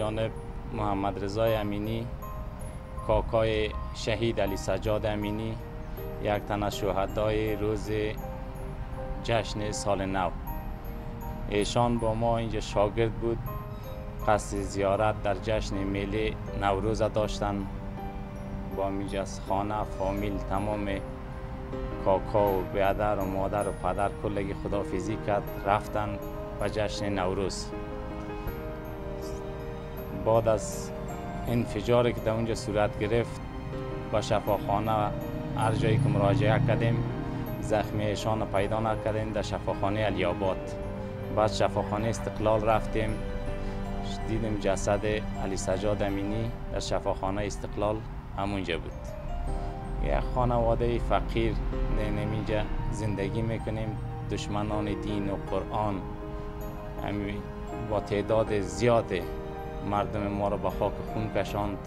جانب محمد رضای امینی، کاکای شهید علی سجاد امینی، یک تن از شهدای روز جشن سال نو. ایشان با ما اینجا شاگرد بود، قصد زیارت در جشن ملی نوروز داشتن. با اینجا از خانه فامیل تمام کاکا و بیادر و مادر و پدر کلگی خداحافظی کرد، رفتن به جشن نوروز. بعد از انفجاری که در اونجا صورت گرفت، با شفاخانه هر جایی که مراجعه کردیم زخمیشان رو پیدا نکردیم. در شفاخانه علی آباد، بعد شفاخانه استقلال رفتیم، دیدیم جسد علی سجاد امینی در شفاخانه استقلال همونجا بود. یک خانواده فقیر در اینجا زندگی میکنیم. دشمنان دین و قرآن با تعداد زیاد مردم ما را به خاک خون کشاند.